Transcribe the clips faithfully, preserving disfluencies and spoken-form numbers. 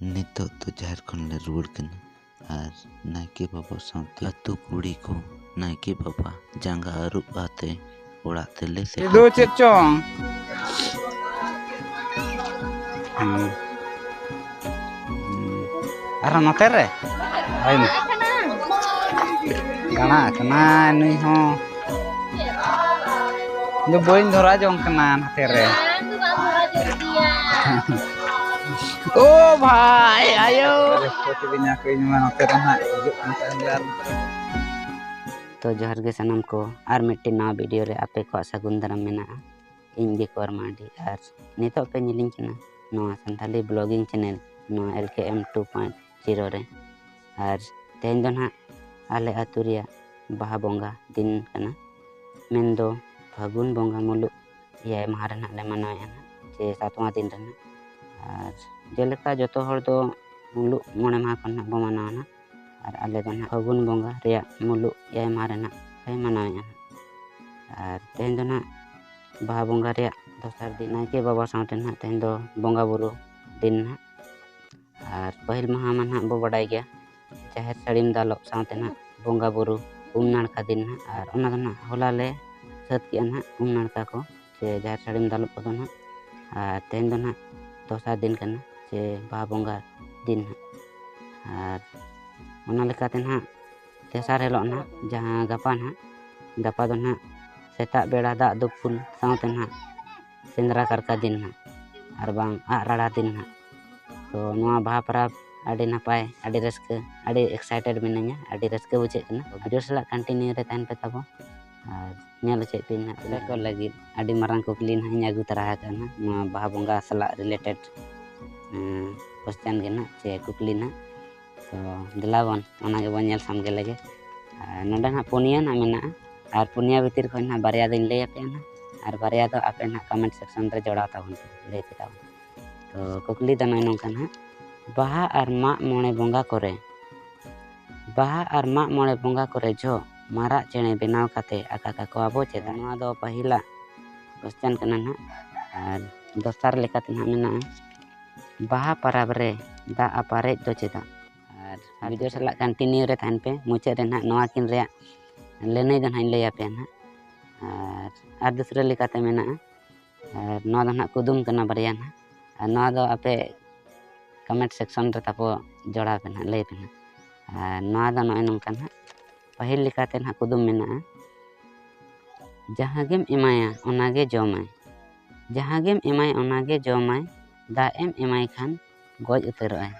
ᱱᱤᱛᱚᱜ ᱫᱚ ᱡᱟᱦᱮᱨ ᱠᱷᱚᱱ ᱞᱮ ᱨᱩᱣᱟᱹᱲ ᱠᱟᱱᱟ ᱟᱨ ᱱᱟᱭᱠᱮ ᱵᱟᱵᱟ ᱥᱟᱶᱛᱮ ᱟᱹᱛᱩ ᱠᱩᱲᱤ ᱠᱚ ᱱᱟᱭᱠᱮ ᱵᱟᱵᱟ ᱡᱟᱸᱜᱟ ᱟᱹᱨᱩᱵ ᱟᱛᱮ ᱚᱲᱟᱜ ᱛᱮᱞᱮ ᱥᱮᱴᱮᱨ ᱫᱚ ᱪᱮᱫ ᱪᱚᱝ? ᱦᱩᱸ᱾ ᱦᱩᱸ᱾ ᱟᱨᱦᱚᱸ ᱱᱚᱛᱮ ᱨᱮ? ᱦᱳᱭ ᱢᱟ᱾ ᱜᱟᱬᱟ ᱠᱟᱱᱟᱭ ᱱᱩᱭ ᱦᱚᱸ᱾ ᱤᱧ ᱫᱚ ᱵᱟᱹᱧ ᱫᱷᱚᱨᱟ ᱡᱚᱝ ᱠᱟᱱᱟ ᱱᱚᱛᱮ ᱨᱮ᱾ ᱵᱟᱝ ᱫᱚ ᱵᱟᱝ ᱫᱷᱚᱨᱟ ᱡᱚᱝ ᱜᱮᱭᱟ᱾ ᱳ ᱵᱷᱟᱭ, ᱟᱭᱳ᱾ ᱨᱟᱹᱥᱠᱟᱹ ᱛᱮᱵᱤᱱ ᱧᱟᱢ ᱠᱚ, ᱤᱧ ᱢᱟ ᱱᱚᱛᱮ ᱨᱮ ᱦᱟᱸᱜ ᱦᱤᱡᱩᱜ ᱠᱟᱱ ᱛᱟᱦᱮᱸᱱ ᱜᱮ ᱟᱨ ᱛᱚ ᱡᱚᱦᱟᱨ ᱜᱮ ᱥᱟᱱᱟᱢ ᱠᱚ, ᱟᱨ ᱢᱤᱫᱴᱮᱱ ᱱᱟᱣᱟ ᱵᱷᱤᱰᱤᱭᱳ ᱨᱮ ᱟᱯᱮ ᱠᱚᱣᱟᱜ ᱥᱟᱹᱜᱩᱱ ᱫᱟᱨᱟᱢ ᱢᱮᱱᱟᱜᱼᱟ᱾ ᱤᱧ ᱜᱮ ᱠᱚᱨ ᱢᱟᱨᱰᱤ, ᱟᱨ ᱱᱤᱛᱚᱜ ᱯᱮ ᱧᱮᱞᱤᱧ ᱠᱟᱱᱟ ᱱᱚᱣᱟ ᱥᱟᱱᱛᱟᱞᱤ ᱵᱞᱚᱜᱤᱝ ᱪᱮᱱᱮᱞ, ᱱᱚᱣᱟ ᱮᱞ ᱠᱮ ᱮᱢ ᱴᱩ ᱯᱚᱭᱮᱱᱴ ᱡᱤᱨᱳ ᱨᱮ᱾ ᱟᱨ ᱛᱮᱦᱮᱧ ᱫᱚ ᱱᱟᱦᱟᱜ ᱟᱞᱮ ᱟᱹᱛᱩ ᱨᱮᱭᱟᱜ ᱵᱟᱦᱟ ᱵᱚᱸᱜᱟ ᱫᱤᱱ ᱠᱟᱱᱟ, ᱢᱮᱱᱫᱚ ᱯᱷᱟᱹᱜᱩᱱ ᱵᱚᱸᱜᱟ ᱢᱩᱞᱩᱜ ᱮᱭᱟᱭ ᱢᱟᱦᱟ ᱨᱮ ᱱᱟᱦᱟᱜ ᱞᱮ ᱢᱟᱱᱟᱣᱮᱫᱼᱟ ᱱᱟᱦᱟᱜ, ᱪᱮ ᱥᱟᱛᱣᱟᱸ ᱫᱤᱱ ᱨᱮ ᱱᱟᱦᱟᱜ᱾ ᱟᱨ ᱡᱮᱞᱮᱠᱟ ᱡᱚᱛᱚ ᱦᱚᱲ ᱫᱚ ᱢᱩᱞᱩᱜ ᱢᱚᱬᱮ ᱢᱟᱦᱟ ᱠᱷᱚᱱ ᱱᱟᱦᱟᱜ ᱵᱚ ᱢᱟᱱᱟᱣᱟ ᱱᱟᱦᱟᱜ, ᱟᱨ ᱟᱞᱮ ᱫᱚ ᱱᱟᱦᱟᱜ ᱯᱷᱟᱹᱜᱩᱱ ᱵᱚᱸᱜᱟ ᱨᱮᱭᱟᱜ ᱢᱩᱞᱩᱜ ᱮᱭᱟᱭ ᱢᱟᱦᱟ ᱨᱮ ᱱᱟᱦᱟᱜ ᱞᱮ ᱢᱟᱱᱟᱣᱮᱫᱼᱟ ᱱᱟᱦᱟᱜ᱾ ᱟᱨ ᱛᱮᱦᱮᱧ ᱫᱚ ᱱᱟᱦᱟᱜ ᱵᱟᱦᱟ ᱵᱚᱸᱜᱟ ᱨᱮᱭᱟᱜ ᱫᱚᱥᱟᱨ ᱫᱤᱱ, ᱱᱟᱭᱠᱮ ᱵᱟᱵᱟ ᱥᱟᱶᱛᱮ ᱱᱟᱦᱟᱜ ᱛᱮᱦᱮᱧ ᱫᱚ ᱵᱚᱸᱜᱟ ᱵᱩᱨᱩ ᱫᱤᱱ ᱱᱟᱦᱟᱜ᱾ ᱟᱨ ᱯᱟᱹᱦᱤᱞ ᱢᱟᱦᱟ ᱢᱟ ᱱᱟᱦᱟᱜ ᱵᱚ ᱵᱟᱰᱟᱭ ᱜᱮᱭᱟ, ᱡᱟᱦᱮᱨ ᱥᱟᱹᱲᱤᱢ ᱫᱟᱞᱚᱵ ᱥᱟᱶᱛᱮ ᱱᱟᱦᱟᱜ ᱵᱚᱸᱜᱟ ᱵᱩᱨᱩ ᱩᱢ ᱱᱟᱲᱠᱟ ᱫᱤᱱ ᱱᱟᱦᱟᱜ᱾ ᱟᱨ ᱚᱱᱟ ᱫᱚ ᱱᱟᱦᱟᱜ ᱦᱚᱞᱟ ᱞᱮ ᱥᱟᱹᱛ ᱠᱮᱜᱼᱟ ᱱᱟᱦᱟᱜ ᱩᱢ ᱱᱟᱲᱠᱟ ᱠᱚ, ᱥᱮ ᱡᱟᱦᱮᱨ ᱥᱟᱹᱲᱤᱢ ᱫᱟᱞᱚᱵ ᱠᱚᱫᱚ ᱱᱟᱦᱟᱜ᱾ ᱟᱨ ᱛᱮᱦᱮᱧ ᱫᱚ ᱱᱟᱦᱟᱜ ᱫᱚᱥᱟᱨ ᱫᱤᱱ ᱠᱟᱱᱟ, ᱥᱮ ᱵᱟᱦᱟ ᱵᱚᱸᱜᱟ ᱫᱤᱱ ᱱᱟᱦᱟᱜ᱾ ᱟᱨ ᱚᱱᱟ ᱞᱮᱠᱟᱛᱮ ᱱᱟᱦᱟᱜ ᱛᱮᱥᱟᱨ ᱦᱤᱞᱳᱜ ᱱᱟᱦᱟᱜ, ᱡᱟᱦᱟᱸ ᱜᱟᱯᱟ ᱱᱟᱦᱟᱜ, ᱜᱟᱯᱟ ᱫᱚ ᱱᱟᱦᱟᱜ ᱥᱮᱛᱟᱜ ᱵᱮᱲᱟ ᱫᱟᱜ ᱫᱩᱯᱩᱞ ᱥᱟᱶᱛᱮ ᱱᱟᱦᱟᱜ ᱥᱮᱸᱫᱽᱨᱟ ᱠᱟᱨᱠᱟ ᱫᱤᱱ ᱱᱟᱦᱟᱜ, ᱟᱨ ᱵᱟᱝ ᱟᱜ ᱨᱟᱲᱟ ᱫᱤᱱ ᱱᱟᱦᱟᱜ᱾ ᱛᱚ ᱱᱚᱣᱟ ᱵᱟᱦᱟ ᱯᱚᱨᱚᱵᱽ ᱟᱹᱰᱤ ᱱᱟᱯᱟᱭ, ᱟᱹᱰᱤ ᱨᱟᱹᱥᱠᱟᱹ, ᱟᱹᱰᱤ excited ᱢᱤᱱᱟᱹᱧᱟ, ᱟᱹᱰᱤ ᱨᱟᱹᱥᱠᱟᱹ ᱵᱩᱡᱷᱟᱹᱜ ᱠᱟᱱᱟ᱾ ᱵᱷᱤᱰᱤᱭᱳ ᱥᱟᱞᱟᱜ continue ᱨᱮ ᱛᱟᱦᱮᱱ ᱯᱮ ᱛᱟᱵᱚ, ᱟᱨ ᱧᱮᱞ ᱦᱚᱪᱚᱭᱮᱫ ᱯᱮᱭᱟᱹᱧ ᱱᱟᱦᱟᱜ᱾ ᱟᱯᱮ ᱠᱚ ᱞᱟᱹᱜᱤᱫ ᱟᱹᱰᱤ ᱢᱟᱨᱟᱝ ᱠᱩᱠᱞᱤ ᱱᱟᱦᱟᱜ ᱤᱧ ᱟᱹᱜᱩ ᱛᱚᱨᱟ ᱟᱠᱟᱫᱼᱟ ᱱᱟᱦᱟᱜ, ᱱᱚᱣᱟ ᱵᱟᱦᱟ ᱵᱚᱸᱜᱟ ᱥᱟᱞᱟᱜ related, ᱮᱸ, question ᱜᱮ ᱱᱟᱦᱟᱜ, ᱪᱮ ᱠᱩᱠᱞᱤ ᱱᱟᱦᱟᱜ᱾ ᱛᱚ ᱫᱮᱞᱟ ᱵᱚᱱ ᱚᱱᱟ ᱜᱮᱵᱚᱱ ᱧᱮᱞ ᱥᱟᱢᱜᱮ ᱞᱮᱜᱮ᱾ ᱟᱨ ᱱᱚᱰᱮ ᱱᱟᱦᱟᱜ ᱯᱩᱱᱭᱟᱹ ᱱᱟᱦᱟᱜ ᱢᱮᱱᱟᱜᱼᱟ, ᱟᱨ ᱯᱩᱱᱭᱟᱹ ᱵᱷᱤᱛᱤᱨ ᱠᱷᱚᱱ ᱱᱟᱦᱟᱜ ᱵᱟᱨᱭᱟ ᱫᱚᱧ ᱞᱟᱹᱭ ᱟᱯᱮᱭᱟ ᱱᱟᱦᱟᱜ, ᱟᱨ ᱵᱟᱨᱭᱟ ᱫᱚ ᱟᱯᱮ ᱱᱟᱦᱟᱜ comment section ᱨᱮ ᱡᱚᱲᱟᱣ ᱛᱟᱵᱚᱱ ᱯᱮ, ᱞᱟᱹᱭ ᱯᱮ ᱛᱟᱵᱚᱱ᱾ ᱛᱚ ᱠᱩᱠᱞᱤ ᱫᱚ ᱱᱚᱜᱼᱚᱭ ᱱᱚᱝᱠᱟ ᱱᱟᱦᱟᱜ, ᱵᱟᱦᱟ ᱟᱨ ᱢᱟᱜ ᱢᱚᱬᱮ ᱵᱚᱸᱜᱟ ᱠᱚᱨᱮ, ᱵᱟᱦᱟ ᱟᱨ ᱢᱟᱜ ᱢᱚᱬᱮ ᱵᱚᱸᱜᱟ ᱠᱚᱨᱮ ᱡᱚᱦᱚᱜ ᱢᱟᱨᱟᱜ ᱪᱮᱬᱮ ᱵᱮᱱᱟᱣ ᱠᱟᱛᱮ ᱟᱠᱟ ᱠᱟᱠᱚᱣᱟ ᱵᱚ ᱪᱮᱫᱟᱜ? ᱱᱚᱣᱟ ᱫᱚ ᱯᱟᱹᱦᱤᱞᱟᱜ question ᱠᱟᱱᱟ ᱱᱟᱦᱟᱜ᱾ ᱟᱨ ᱫᱚᱥᱟᱨ ᱞᱮᱠᱟᱛᱮ ᱱᱟᱦᱟᱜ ᱢᱮᱱᱟᱜᱼᱟ, ᱵᱟᱦᱟ ᱯᱚᱨᱚᱵᱽ ᱨᱮ ᱫᱟᱜ ᱟᱯᱟᱨᱮᱡ ᱫᱚ ᱪᱮᱫᱟᱜ? ᱟᱨ ᱵᱷᱤᱰᱤᱭᱳ ᱥᱟᱞᱟᱜ ᱠᱚᱱᱴᱤᱱᱤᱭᱩ ᱨᱮ ᱛᱟᱦᱮᱱ ᱯᱮ, ᱢᱩᱪᱟᱹᱫ ᱨᱮ ᱱᱟᱦᱟᱜ ᱱᱚᱣᱟ ᱠᱤᱱ ᱨᱮᱭᱟᱜ ᱞᱟᱹᱱᱟᱹᱭ ᱫᱚ ᱱᱟᱦᱟᱜ ᱤᱧ ᱞᱟᱹᱭ ᱟᱯᱮᱭᱟ ᱱᱟᱦᱟᱜ᱾ ᱟᱨ ᱟᱨ ᱫᱩᱥᱨᱟᱹ ᱞᱮᱠᱟᱛᱮ ᱢᱮᱱᱟᱜᱼᱟ, ᱟᱨ ᱱᱚᱣᱟ ᱫᱚ ᱱᱟᱦᱟᱜ ᱠᱩᱫᱩᱢ ᱠᱟᱱᱟ ᱵᱟᱨᱭᱟ ᱱᱟᱦᱟᱜ᱾ ᱟᱨ ᱱᱚᱣᱟ ᱫᱚ ᱟᱯᱮ ᱠᱚᱢᱮᱱᱴ ᱥᱮᱠᱥᱚᱱ ᱨᱮ ᱛᱟᱵᱚ ᱡᱚᱲᱟᱣ ᱯᱮ ᱱᱟᱦᱟᱜ, ᱞᱟᱹᱭ ᱯᱮ ᱱᱟᱦᱟᱜ᱾ ᱟᱨ ᱱᱚᱣᱟ ᱫᱚ ᱱᱚᱜᱼᱚᱭ ᱱᱚᱝᱠᱟ ᱱᱟᱦᱟᱜ, ᱯᱟᱹᱦᱤᱞ ᱞᱮᱠᱟᱛᱮ ᱱᱟᱦᱟᱜ ᱠᱩᱫᱩᱢ ᱢᱮᱱᱟᱜᱼᱟ, ᱡᱟᱦᱟᱸ ᱜᱮᱢ ᱮᱢᱟᱭᱟ ᱚᱱᱟ ᱜᱮ ᱡᱚᱢᱟᱭ, ᱡᱟᱦᱟᱸ ᱜᱮᱢ ᱮᱢᱟᱭ ᱚᱱᱟ ᱜᱮ ᱡᱚᱢᱟᱭ, ᱫᱟᱜ ᱮᱢ ᱮᱢᱟᱭ ᱠᱷᱟᱱ ᱜᱚᱡ ᱩᱛᱟᱹᱨᱚᱜᱼᱟᱭ᱾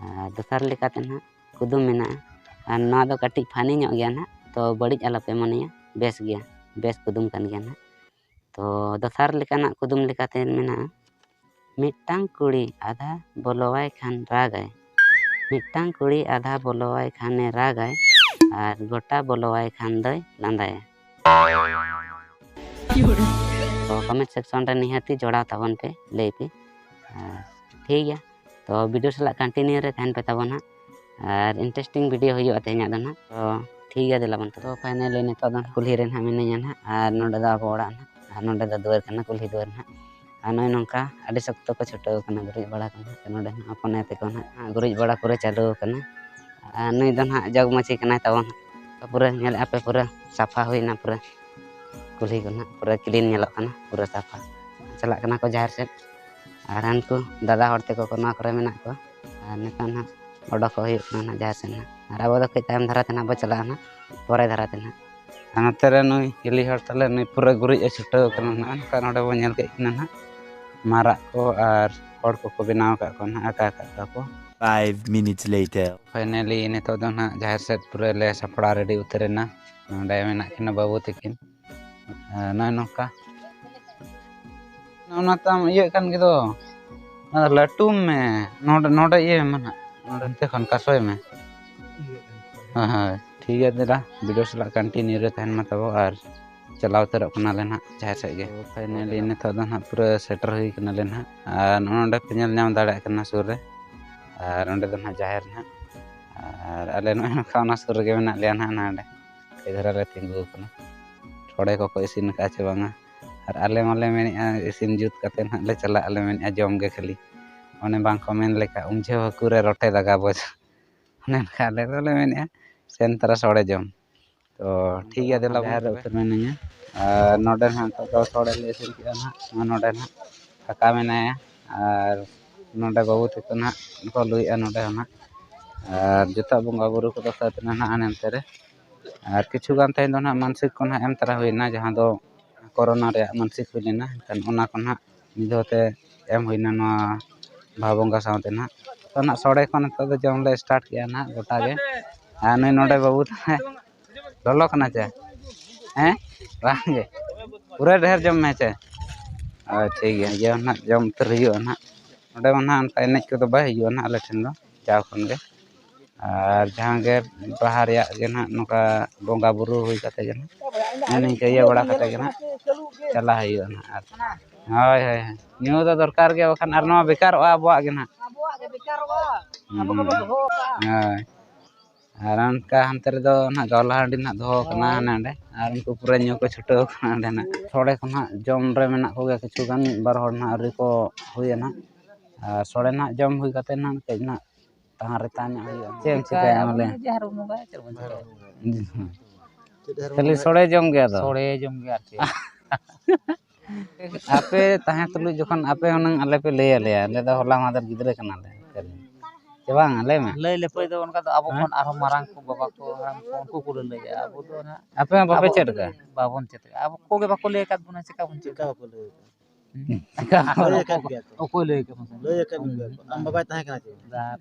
ᱟᱨ ᱫᱚᱥᱟᱨ ᱞᱮᱠᱟᱛᱮ ᱱᱟᱦᱟᱜ ᱠᱩᱫᱩᱢ ᱢᱮᱱᱟᱜᱼᱟ, ᱟᱨ ᱱᱚᱣᱟ ᱫᱚ ᱠᱟᱹᱴᱤᱡ ᱯᱷᱟᱱᱤ ᱧᱚᱜ ᱜᱮᱭᱟ ᱱᱟᱦᱟᱜ, ᱛᱚ ᱵᱟᱹᱲᱤᱡ ᱟᱞᱚᱯᱮ ᱢᱚᱱᱮᱭᱟ, ᱵᱮᱥ ᱜᱮᱭᱟ, ᱵᱮᱥ ᱠᱩᱫᱩᱢ ᱠᱟᱱ ᱜᱮᱭᱟ ᱱᱟᱦᱟᱜ᱾ ᱛᱚ ᱫᱚᱥᱟᱨ ᱞᱮᱠᱟᱱᱟᱜ ᱠᱩᱫᱩᱢ ᱞᱮᱠᱟᱛᱮ ᱢᱮᱱᱟᱜᱼᱟ, ᱢᱤᱫᱴᱟᱝ ᱠᱩᱲᱤ ᱟᱫᱷᱟ ᱵᱚᱞᱚᱣᱟᱭ ᱠᱷᱟᱱ ᱨᱟᱜᱟᱭ, ᱢᱤᱫᱴᱟᱝ ᱠᱩᱲᱤ ᱟᱫᱷᱟ ᱵᱚᱞᱚᱣᱟᱭ ᱠᱷᱟᱱᱮ ᱨᱟᱜᱟᱭ, ᱟᱨ ᱜᱚᱴᱟ ᱵᱚᱞᱚᱣᱟᱭ ᱠᱷᱟᱱ ᱫᱚᱭ ᱞᱟᱸᱫᱟᱭᱟ᱾ ᱛᱚ ᱠᱚᱢᱮᱱᱴ ᱥᱮᱠᱥᱚᱱ ᱨᱮ ᱱᱤᱦᱟᱹᱛᱤ ᱡᱚᱲᱟᱣ ᱛᱟᱵᱚᱱ ᱯᱮ, ᱞᱟᱹᱭ ᱯᱮ᱾ ᱟᱨ ᱴᱷᱤᱠ ᱜᱮᱭᱟ, ᱛᱚ ᱵᱷᱤᱰᱤᱭᱳ ᱥᱟᱞᱟᱜ ᱠᱚᱱᱴᱤᱱᱤᱭᱩ ᱨᱮ ᱛᱟᱦᱮᱱ ᱯᱮ ᱛᱟᱵᱚᱱ ᱦᱟᱸᱜ᱾ ᱟᱨ ᱤᱱᱴᱟᱨᱮᱥᱴᱤᱝ ᱵᱷᱤᱰᱤᱭᱳ ᱦᱩᱭᱩᱜᱼᱟ ᱛᱮᱦᱮᱧᱟᱜ ᱫᱚ ᱱᱟᱦᱟᱜ᱾ ᱛᱚ ᱴᱷᱤᱠ ᱜᱮᱭᱟ, ᱫᱮᱞᱟ ᱵᱚᱱ᱾ ᱛᱚ ᱯᱷᱟᱭᱱᱟᱞᱤ ᱱᱤᱛᱚᱜ ᱫᱚ ᱠᱩᱞᱦᱤ ᱨᱮ ᱱᱟᱦᱟᱜ ᱢᱤᱱᱟᱹᱧᱟ ᱱᱟᱦᱟᱜ, ᱟᱨ ᱱᱚᱸᱰᱮ ᱫᱚ ᱟᱵᱚ ᱚᱲᱟᱜ ᱱᱟᱦᱟᱜ, ᱟᱨ ᱱᱚᱸᱰᱮ ᱫᱚ ᱫᱩᱣᱟᱹᱨ ᱠᱟᱱᱟ, ᱠᱩᱞᱦᱤ ᱫᱩᱣᱟᱹᱨ ᱱᱟᱦᱟᱜ᱾ ᱟᱨ ᱱᱚᱜᱼᱚᱭ ᱱᱚᱝᱠᱟ ᱟᱹᱰᱤ ᱥᱚᱠᱛᱚ ᱠᱚ ᱪᱷᱩᱴᱟᱹᱣ ᱠᱟᱱᱟ ᱜᱩᱨᱤᱡ ᱵᱟᱲᱟ ᱠᱚ ᱱᱟᱦᱟᱜ᱾ ᱱᱚᱸᱰᱮ ᱱᱟᱦᱟᱜ ᱦᱚᱯᱚᱱ ᱟᱭᱳ ᱛᱟᱠᱚ ᱱᱟᱦᱟᱜ ᱜᱩᱨᱤᱡ ᱵᱟᱲᱟ ᱯᱩᱨᱟᱹ ᱪᱟᱹᱞᱩ ᱟᱠᱟᱱᱟ᱾ ᱟᱨ ᱱᱩᱭ ᱫᱚ ᱱᱟᱦᱟᱜ ᱡᱚᱜᱽ ᱢᱟᱹᱡᱷᱤ ᱠᱟᱱᱟᱭ ᱛᱟᱵᱚᱱ᱾ ᱯᱩᱨᱟᱹ ᱧᱮᱞᱮᱫᱼᱟ ᱯᱮ, ᱯᱩᱨᱟᱹ ᱥᱟᱯᱷᱟ ᱦᱩᱭᱱᱟ, ᱯᱩᱨᱟᱹ ᱠᱩᱞᱦᱤ ᱠᱚ ᱱᱟᱦᱟᱜ ᱯᱩᱨᱟᱹ ᱠᱞᱤᱱ ᱧᱮᱞᱚᱜ ᱠᱟᱱᱟ, ᱯᱩᱨᱟᱹ ᱥᱟᱯᱷᱟ᱾ ᱪᱟᱞᱟᱜ ᱠᱟᱱᱟ ᱠᱚ ᱡᱟᱦᱮᱨ ᱥᱮᱫ᱾ ᱟᱨ ᱦᱟᱱᱠᱩ ᱫᱟᱫᱟ ᱦᱚᱲ ᱛᱮᱠᱚ ᱠᱚ ᱱᱚᱣᱟ ᱠᱚᱨᱮ ᱢᱮᱱᱟᱜ ᱠᱚᱣᱟ᱾ ᱟᱨ ᱱᱤᱛᱚᱜ ᱱᱟᱦᱟᱜ ᱚᱰᱚᱠᱚᱜ ᱦᱩᱭᱩᱜ ᱠᱟᱱᱟ ᱱᱟᱦᱟᱜ ᱡᱟᱦᱮᱨ ᱥᱮᱫ ᱱᱟᱦᱟᱜ᱾ ᱟᱨ ᱟᱵᱚ ᱫᱚ ᱠᱟᱹᱡ ᱛᱟᱭᱚᱢ ᱫᱷᱟᱨᱟ ᱛᱮ ᱱᱟᱦᱟᱜ ᱵᱚ ᱪᱟᱞᱟᱜᱼᱟ ᱱᱟᱦᱟᱜ, ᱯᱚᱨᱮ ᱫᱷᱟᱨᱟ ᱛᱮ ᱱᱟᱦᱟᱜ᱾ ᱟᱨ ᱱᱚᱛᱮ ᱨᱮ ᱱᱩᱭ ᱦᱤᱞᱤ ᱦᱚᱲ ᱛᱟᱞᱮ, ᱱᱩᱭ ᱯᱩᱨᱟᱹ ᱜᱩᱨᱤᱡ ᱮ ᱪᱷᱩᱴᱟᱹᱣ ᱠᱟᱱᱟ ᱱᱟᱦᱟᱜ᱾ ᱱᱚᱝᱠᱟ ᱱᱚᱰᱮ ᱵᱚᱱ ᱧᱮᱞ ᱠᱮᱫ ᱠᱤᱱᱟ ᱱᱟᱦᱟᱜ, ᱢᱟᱨᱟᱜ ᱠᱚ ᱟᱨ ᱦᱚᱲ ᱠᱚᱠᱚ ᱵᱮᱱᱟᱣ ᱟᱠᱟᱫ ᱠᱚᱣᱟ ᱱᱟᱦᱟᱜ, ᱟᱸᱠᱟᱣ ᱟᱠᱟᱫ ᱠᱚᱣᱟ ᱠᱚ᱾ Five minutes later. ᱯᱷᱟᱭᱱᱟᱞᱤ ᱱᱤᱛᱚᱜ ᱫᱚ ᱱᱟᱦᱟᱜ ᱡᱟᱦᱮᱨ ᱥᱮᱫ ᱯᱩᱨᱟᱹ ᱞᱮ ᱥᱟᱯᱲᱟᱣ ᱨᱮᱰᱤ ᱩᱛᱟᱹᱨ ᱮᱱᱟ᱾ ᱱᱚᱰᱮ ᱢᱮᱱᱟᱜ ᱠᱤᱱᱟ ᱵᱟᱹᱵᱩ ᱛᱟᱹᱠᱤᱱ᱾ ᱟᱨ ᱱᱚᱜᱼᱚᱭ ᱱᱚᱝᱠᱟ᱾ ᱚᱱᱟ ᱛᱟᱢ ᱤᱭᱟᱹᱜ ᱠᱟᱱ ᱜᱮ ᱫᱚ᱾ ᱚᱱᱟ ᱫᱚ ᱞᱟᱹᱴᱩᱢ ᱢᱮ᱾ ᱱᱚᱰᱮ, ᱱᱚᱰᱮ ᱤᱭᱟᱹᱭ ᱢᱮ ᱱᱟᱦᱟᱜ᱾ ᱱᱚᱰᱮ ᱱᱚᱛᱮ ᱠᱷᱚᱱ ᱠᱟᱥᱚᱭ ᱢᱮ᱾ ᱦᱳᱭ, ᱦᱳᱭ᱾ ᱴᱷᱤᱠ ᱜᱮᱭᱟ ᱫᱟᱫᱟ, ᱵᱷᱤᱰᱤᱭᱳ ᱥᱟᱞᱟᱜ ᱠᱚᱱᱴᱤᱱᱤᱭᱩ ᱨᱮ ᱛᱟᱦᱮᱱ ᱢᱟ ᱛᱟᱵᱚ ᱟᱨ ᱪᱟᱞᱟᱣ ᱩᱛᱟᱹᱨᱚᱜ ᱠᱟᱱᱟᱞᱮ ᱱᱟᱦᱟᱜ ᱡᱟᱦᱮᱨ ᱥᱮᱫ ᱜᱮ᱾ ᱛᱚ, ᱯᱷᱟᱭᱱᱟᱞᱤ ᱱᱤᱛᱚᱜ ᱫᱚ ᱱᱟᱦᱟᱜ ᱯᱩᱨᱟᱹ ᱥᱮᱴᱮᱨ ᱦᱩᱭ ᱠᱟᱱᱟᱞᱮ ᱱᱟᱦᱟᱜ᱾ ᱟᱨ ᱱᱚᱜᱼᱚ ᱱᱚᱰᱮ ᱯᱮ ᱧᱮᱞ ᱧᱟᱢ ᱫᱟᱲᱮᱭᱟᱜ ᱠᱟᱱᱟ ᱥᱩᱨ ᱨᱮ᱾ ᱟᱨ ᱚᱸᱰᱮ ᱫᱚ ᱱᱟᱦᱟᱜ ᱡᱟᱦᱮᱨ ᱱᱟᱦᱟᱜ᱾ ᱟᱨ ᱟᱞᱮ ᱱᱚᱜᱼᱚᱭ ᱱᱚᱝᱠᱟ ᱚᱱᱟ ᱥᱩᱨ ᱨᱮᱜᱮ ᱢᱮᱱᱟᱜ ᱞᱮᱭᱟ ᱱᱟᱦᱟᱜ ᱱᱚᱰᱮ᱾ ᱠᱟᱹᱡ ᱫᱷᱟᱨᱟ ᱞᱮ ᱛᱤᱸᱜᱩ ᱟᱠᱟᱱᱟ᱾ ᱥᱚᱲᱮ ᱠᱚᱠᱚ ᱤᱥᱤᱱ ᱟᱠᱟᱫᱼᱟ ᱪᱮ ᱵᱟᱝᱟ? ᱟᱨ ᱟᱞᱮ ᱢᱟᱞᱮ ᱢᱮᱱᱮᱫᱼᱟ ᱤᱥᱤᱱ ᱡᱩᱛ ᱠᱟᱛᱮ ᱱᱟᱦᱟᱜ ᱞᱮ ᱪᱟᱞᱟᱜ, ᱟᱞᱮ ᱢᱮᱱᱮᱫᱼᱟ ᱡᱚᱢ ᱜᱮ ᱠᱷᱟᱹᱞᱤ᱾ ᱚᱱᱮ ᱵᱟᱝ ᱠᱚ ᱢᱮᱱ ᱞᱮᱠᱟ, "ᱩᱢᱡᱷᱟᱹᱣ ᱦᱟᱹᱠᱩ ᱨᱮ ᱨᱚᱴᱮ ᱫᱟᱜᱟ ᱵᱚᱡ", ᱚᱱᱮ ᱚᱱᱠᱟ ᱟᱞᱮ ᱫᱚᱞᱮ ᱢᱮᱱᱮᱫᱼᱟ ᱥᱮᱱ ᱛᱚᱨᱟ ᱥᱚᱲᱮ ᱡᱚᱢ᱾ ᱛᱚ ᱴᱷᱤᱠ ᱜᱮᱭᱟ, ᱫᱮᱞᱟ ᱵᱚᱱ ᱡᱟᱦᱮᱨ ᱨᱮ ᱛᱚᱵᱮ᱾ ᱩᱛᱟᱹᱨ ᱢᱮᱱᱟᱹᱧᱟ᱾ ᱟᱨ ᱱᱚᱰᱮ ᱱᱟᱦᱟᱜ ᱱᱤᱛᱚᱜ ᱫᱚ ᱥᱚᱲᱮ ᱞᱮ ᱤᱥᱤᱱ ᱠᱮᱫᱼᱟ ᱱᱟᱦᱟᱜ, ᱱᱚᱣᱟ ᱱᱚᱰᱮ ᱱᱟᱦᱟᱜ ᱠᱟᱠᱟ ᱢᱮᱱᱟᱭᱟ, ᱟᱨ ᱱᱚᱰᱮ ᱵᱟᱹᱵᱩ ᱛᱟᱠᱚ ᱱᱟᱦᱟᱜ ᱠᱚ ᱞᱩᱭᱮᱫᱼᱟ ᱱᱚᱰᱮ ᱦᱚᱸ ᱱᱟᱦᱟᱜ᱾ ᱟᱨ ᱡᱚᱛᱚᱣᱟᱜ ᱵᱚᱸᱜᱟ ᱵᱩᱨᱩ ᱠᱚᱫᱚ ᱥᱟᱹᱛ ᱮᱱᱟ ᱱᱟᱦᱟᱜ ᱦᱟᱱᱮ ᱱᱚᱛᱮ ᱨᱮ᱾ ᱟᱨ ᱠᱤᱪᱷᱩ ᱜᱟᱱ ᱛᱮᱦᱮᱧ ᱫᱚ ᱱᱟᱦᱟᱜ ᱢᱟᱱᱥᱤᱠ ᱠᱚ ᱱᱟᱦᱟᱜ ᱮᱢ ᱛᱟᱨᱟ ᱦᱩᱭᱱᱟ, ᱡᱟᱦᱟᱸ ᱫᱚ ᱠᱳᱨᱳᱱᱟ ᱨᱮᱭᱟᱜ ᱢᱟᱱᱥᱤᱠ ᱦᱩᱭ ᱞᱮᱱᱟ, ᱮᱱᱠᱷᱟᱱ ᱚᱱᱟ ᱠᱚ ᱱᱟᱦᱟᱜ ᱢᱤᱫ ᱫᱷᱟᱣ ᱛᱮ ᱮᱢ ᱦᱩᱭᱱᱟ ᱱᱚᱣᱟ ᱵᱟᱦᱟ ᱵᱚᱸᱜᱟ ᱥᱟᱶᱛᱮ ᱱᱟᱦᱟᱜ᱾ ᱛᱚ ᱱᱟᱦᱟᱜ ᱥᱚᱲᱮ ᱠᱚ ᱱᱤᱛᱚᱜ ᱫᱚ ᱡᱚᱢ ᱞᱮ ᱥᱴᱟᱨᱴ ᱠᱮᱜᱼᱟ ᱱᱟᱦᱟᱜ ᱜᱚᱴᱟ ᱜᱮ᱾ ᱟᱨ ᱱᱩᱭ ᱱᱚᱰᱮ ᱵᱟᱹᱵᱩ ᱛᱟᱦᱮᱸ ᱞᱚᱞᱚ ᱠᱟᱱᱟ ᱪᱮ? ᱦᱮᱸ, ᱵᱟᱝ ᱜᱮ, ᱯᱩᱨᱟᱹ ᱰᱷᱮᱨ ᱡᱚᱢ ᱢᱮ ᱪᱮ? ᱦᱳᱭ, ᱴᱷᱤᱠ ᱜᱮᱭᱟ, ᱤᱭᱟᱹ ᱱᱟᱦᱟᱜ ᱡᱚᱢ ᱩᱛᱟᱹᱨ ᱦᱩᱭᱩᱜᱼᱟ ᱱᱟᱦᱟᱜ᱾ ᱱᱚᱰᱮ ᱢᱟ ᱱᱟᱦᱟᱜ ᱚᱱᱠᱟ ᱮᱱᱮᱡ ᱠᱚᱫᱚ ᱵᱟᱭ ᱦᱩᱭᱩᱜᱼᱟ ᱱᱟᱦᱟᱜ ᱟᱞᱮ ᱴᱷᱮᱱ ᱫᱚ ᱡᱟᱣ ᱠᱷᱚᱱ ᱜᱮ᱾ ᱟᱨ ᱡᱟᱦᱟᱸ ᱜᱮ ᱵᱟᱦᱟ ᱨᱮᱭᱟᱜ ᱜᱮ ᱱᱟᱦᱟᱜ ᱱᱚᱝᱠᱟ ᱵᱚᱸᱜᱟ ᱵᱩᱨᱩ ᱦᱩᱭ ᱠᱟᱛᱮ ᱜᱮ ᱱᱟᱦᱟᱜ, ᱱᱤᱝᱠᱟᱹ ᱤᱭᱟᱹ ᱵᱟᱲᱟ ᱠᱟᱛᱮ ᱜᱮ ᱱᱟᱦᱟᱜ ᱪᱟᱞᱟᱜ ᱦᱩᱭᱩᱜᱼᱟ ᱱᱟᱦᱟᱜ᱾ ᱟᱨ ᱦᱳᱭ, ᱦᱳᱭ, ᱦᱳᱭ᱾ ᱧᱩ ᱫᱚ ᱫᱚᱨᱠᱟᱨ ᱜᱮ, ᱵᱟᱠᱷᱟᱱ ᱟᱨ ᱱᱚᱣᱟ ᱵᱮᱠᱟᱨᱚᱜᱼᱟ ᱟᱵᱚᱣᱟᱜ ᱜᱮ ᱱᱟᱦᱟᱜ᱾ ᱟᱵᱚᱣᱟᱜ ᱜᱮ ᱵᱮᱠᱟᱨᱚᱜᱼᱟ᱾ ᱦᱩᱸ᱾ ᱟᱵᱚ ᱜᱮᱵᱚ ᱫᱚᱦᱚ ᱠᱟᱜᱼᱟ᱾ ᱦᱳᱭ᱾ ᱟᱨ ᱚᱱᱠᱟ ᱦᱟᱱᱛᱮ ᱨᱮᱫᱚ ᱱᱟᱦᱟᱜ ᱜᱟᱣᱞᱟ ᱦᱟᱺᱰᱤ ᱱᱟᱦᱟᱜ ᱫᱚᱦᱚ ᱠᱟᱱᱟ ᱦᱳᱭ᱾ ᱦᱟᱸᱰᱮ ᱱᱟᱸᱰᱮ, ᱟᱨ ᱩᱱᱠᱩ ᱯᱩᱨᱟᱹ ᱧᱩ ᱠᱚ ᱪᱷᱩᱴᱟᱹᱣ ᱠᱟᱱᱟ ᱦᱟᱸᱰᱮ ᱱᱟᱜ᱾ ᱥᱚᱲᱮ ᱠᱚ ᱱᱟᱦᱟᱜ ᱡᱚᱢ ᱨᱮ ᱢᱮᱱᱟᱜ ᱠᱚᱜᱮᱭᱟ ᱠᱤᱪᱷᱩ ᱜᱟᱱ, ᱢᱤᱫ ᱵᱟᱨ ᱦᱚᱲ ᱱᱟᱦᱟᱜ ᱟᱹᱣᱨᱤ ᱠᱚ ᱦᱩᱭᱟ ᱱᱟᱦᱟᱜ᱾ ᱟᱨ ᱥᱚᱲᱮ ᱱᱟᱦᱟᱜ ᱡᱚᱢ ᱦᱩᱭ ᱠᱟᱛᱮ ᱱᱟᱦᱟᱜ ᱠᱟᱹᱡ ᱱᱟᱦᱟᱜ ᱛᱟᱦᱟᱸ ᱨᱮ ᱛᱟᱦᱮᱸ ᱧᱚᱜ ᱦᱩᱭᱩᱜᱼᱟ᱾ ᱪᱮᱫ ᱮᱢ ᱪᱤᱠᱟᱹᱭᱟ ᱢᱟ ᱞᱟᱹᱭ ᱢᱮ? ᱡᱟᱦᱟᱸ ᱨᱮᱵᱚᱱ ᱵᱚᱸᱜᱟᱭᱟ, ᱪᱮᱫ ᱨᱮᱵᱚᱱ ᱪᱤᱠᱟᱹᱭᱟ? ᱠᱷᱟᱹᱞᱤ ᱥᱚᱲᱮ ᱡᱚᱢ ᱜᱮ ᱟᱫᱚ? ᱥᱚᱲᱮ ᱡᱚᱢ ᱜᱮ ᱟᱨ ᱪᱮᱫ? ᱟᱯᱮ ᱛᱟᱦᱮᱸ ᱛᱩᱞᱩᱡ ᱡᱚᱠᱷᱚᱱ ᱟᱯᱮ ᱦᱩᱱᱟᱹᱝ ᱟᱞᱮ ᱯᱮ ᱞᱟᱹᱭ ᱟᱞᱮᱭᱟ, ᱟᱞᱮ ᱫᱚ ᱦᱚᱞᱟ ᱢᱟᱦᱫᱮᱨ ᱜᱤᱫᱽᱨᱟᱹ ᱠᱟᱱᱟᱞᱮ᱾ ᱥᱮ ᱵᱟᱝ? ᱞᱟᱹᱭ ᱢᱮ᱾ ᱞᱟᱹᱭ ᱞᱟᱹᱯᱟᱹᱭ ᱫᱚ ᱚᱱᱠᱟ ᱫᱚ ᱟᱵᱚ ᱦᱮᱸ? ᱠᱷᱚᱱ ᱟᱨᱦᱚᱸ ᱢᱟᱨᱟᱝ ᱠᱚ, ᱵᱟᱵᱟ ᱠᱚ, ᱦᱟᱲᱟᱢ ᱠᱚ, ᱩᱱᱠᱩ ᱠᱚ ᱞᱟᱹᱞᱟᱹᱭᱟ᱾ ᱟᱵᱚ ᱫᱚ ᱱᱟᱦᱟᱜ ᱟᱯᱮ ᱦᱚᱸ ᱵᱟᱯᱮ ᱟᱵᱚ ᱪᱮᱫ ᱟᱠᱟᱫᱼᱟ? ᱵᱟᱵᱚᱱ ᱪᱮᱫ ᱟᱠᱟᱫᱼᱟ᱾ ᱟᱵᱚ ᱠᱚᱜᱮ ᱵᱟᱠᱚ ᱞᱟᱹᱭ ᱟᱠᱟᱫ ᱵᱚᱱᱟ, ᱪᱮᱠᱟ ᱵᱚᱱ ᱪᱮᱫ ᱟᱠᱟᱫᱼᱟ? ᱞᱟᱹᱭ ᱟᱠᱟᱫ ᱜᱮᱭᱟ ᱠᱚ᱾ ᱚᱠᱚᱭ ᱞᱟᱹᱭ ᱟᱠᱟᱫ ᱵᱚᱱᱟ? ᱞᱟᱹᱭ ᱟᱠᱟᱫ ᱜᱮᱭᱟ ᱠᱚ᱾ ᱟᱢ ᱵᱟᱵᱟᱭ ᱛᱟᱦᱮᱸ ᱠᱟᱱᱟ ᱪᱮ?